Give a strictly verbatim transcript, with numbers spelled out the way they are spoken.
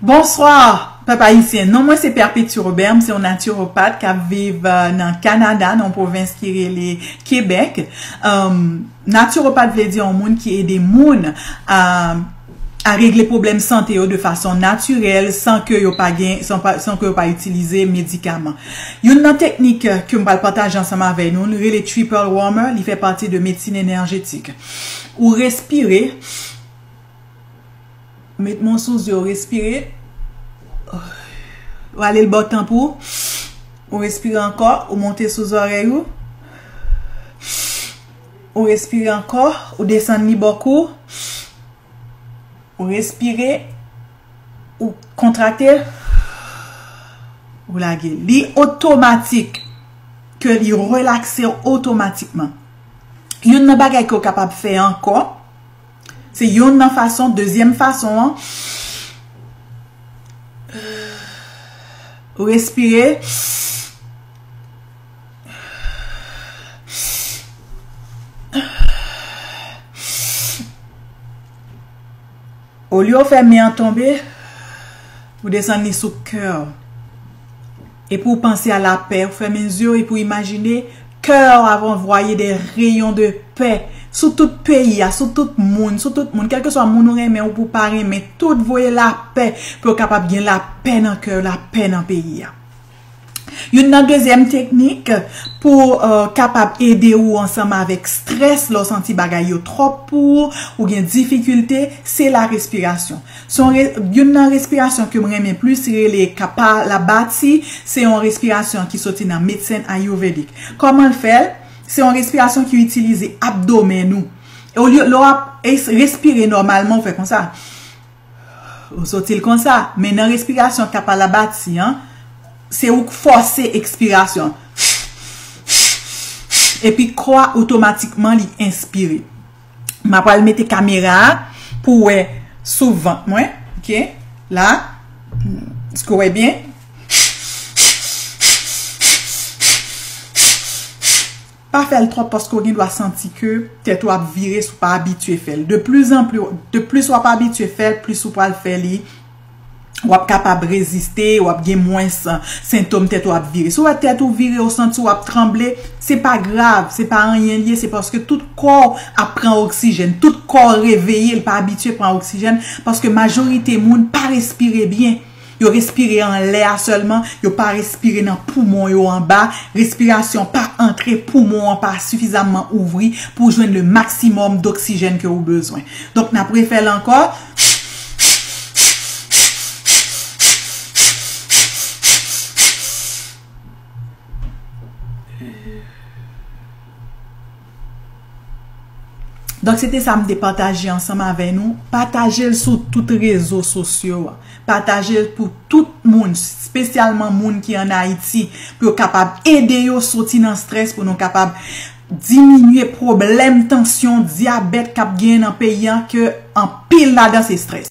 Bonswa, pèp ayisyen. Non mwen se Perpétue Robert, m se yon natiwopat k ap viv, euh, nan Kanada, nan yon pwovens ki rele Kebèk. Um, natiwopat vle di yon moun ki ede moun a, a regle pwoblèm sante yo de fason natirèl, san ke yo pa gen, san pa, san ke yo pa itilize medikaman. Youn nan teknik ke m pral pataje ansanm avè nou, li rele Triple Warmer, li fè pati de medsin enèjetik. Ou respire, met men w sou zye w, respire. Ou ale l bò tanp ou. Ou respire ankò, ou monte sou zòrèy ou. Ou respire ankò, ou desann li bò kou. Ou respire, ou kontrakte, ou lage. Li otomatik, ke li relakse w otomatikman. Youn nan bagay ke w kapab fè ankò, se youn nan fason, dezyèm fason an, respire. Olye w fè men an tonbe, ou desann li sou kè w. Epi w panse a lapè, ou fèmen zye w epi w imajine kè w ap anvwaye de reyon de pè sou tout peyi a, sou tout moun, sou tout moun, kèlkeswa moun ou renmen ou pou pa renmen, tout voye lapè pou yo kapab gen lapè nan kè yo, lapè nan peyi a. Youn nan dezyèm teknik pou, euh, kapab ede ou ansanm avèk strès, lè w santi bagay yo twòp pou ou, ou gen difikilte, se la respirasyon. Se yon re-, youn nan respirasyon ke m renmen plis, rele Kapalabhati, se yon respirasyon ki soti nan medsen ayouvedik. Kòman l fè l? Se yon respirasyon ki itilize abdomen ou. E olye, lè w ap es-, respire nòmalman, ou fè konsa. Ou soti l konsa, men nan respirasyon Kapalabhati an, se ou k fòse ekspirasyon. Epi kò a otomatikman li enspire. M ap pral mete kamera a pou w wè sou vant mwen. Ok? La. Èske w wè byen? Pa fè l twòp paske w gen dwa santi ke tèt ou ap vire si w pa abitye fè l. De plus en plus, de plis w ap abitye fè l, plis ou pral fè li. W ap kapab reziste, w ap gen mwens, uh, sentòm tèt ou ap vire. Si w wè tèt ou vire, ou santi w ap tranble, se pa grav, se pa anyen l ye, se paske tout kò w ap pran oksijèn, tout kò w reveye, l pa abitye pran oksijèn, paske majorite moun pa respire byen. Yo respire anlè a sèlman, yo pa respire nan poumon yo anba, respirasyon pa antre, poumon an pa sifizamman ouvri pou jwenn le maksimòm doksijèn ke ou bezwen. Donk, n ap refè l ankò. Donk, se te sa m te pataje ansanm avè nou. Pataje l sou tout rezo sosyo a. Pataje l pou tout moun, espesyalman moun ki ann Ayiti, pou yo kapab ede yo soti nan strès, pou nou kapab diminye pwoblèm tansyon, dyabèt k ap genyen nan peyi a, ke anpil ladan se strès.